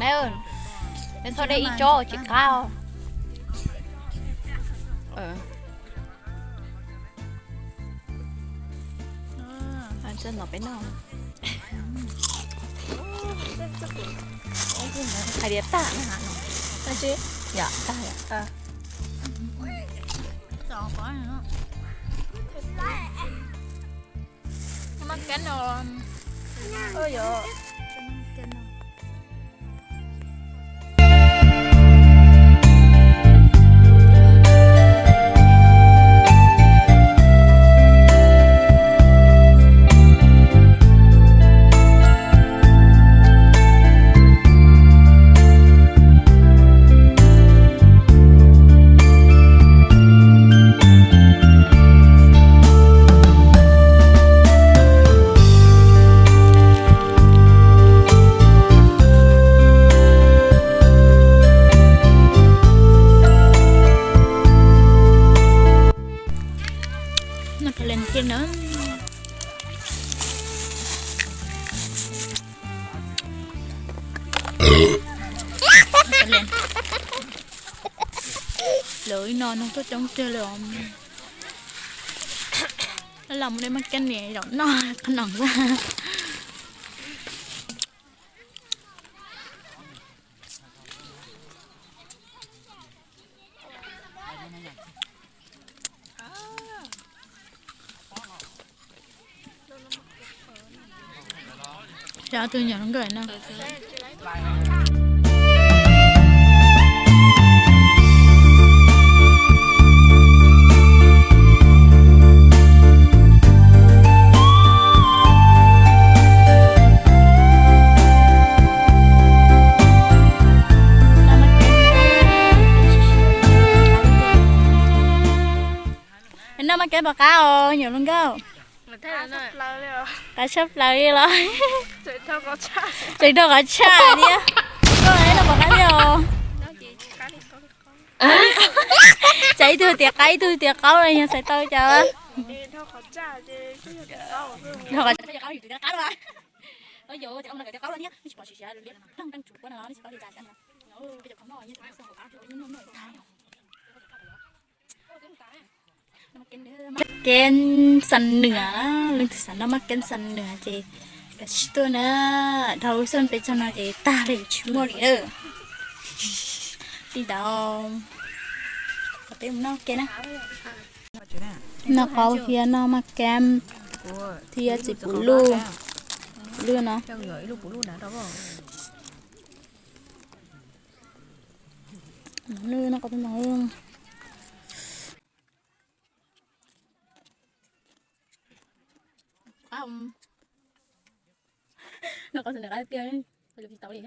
Neb, neb txhob de ib tsob tsis qab. Txawj ntov peb noj. Hais tias tag na. Yom, tag yom. Noj kab len thiab na. Lawv no noj tuaj coob tiag li os. Los mus de maj kab niam zaum noj qhov no xwb. Cov twg nyuam hluas nkauj no. Noj maj kab puas qab os nyuam hluas nkauj? Qab tshaj plaws li los? Tseem dhau qhov tshaj thiab. Koj noj puas qab thiab os? Tsam ib tug tias qab ib tug tias qaub los yog txhais tau cas. Maj kab xas nws, leej twg xav noj maj kab xas nws ces kav tsij tuaj na, dhau lub xyoo peb txog no ces tag li tsis muaj li lawm. Li ntawd, peb mus noj ke na. Noj qaub thiab noj maj kab thiab txiv puv luj, puv luj no. Noj qaub thiab noj. Noj qaub xas nws qab tiag, tsis tau li.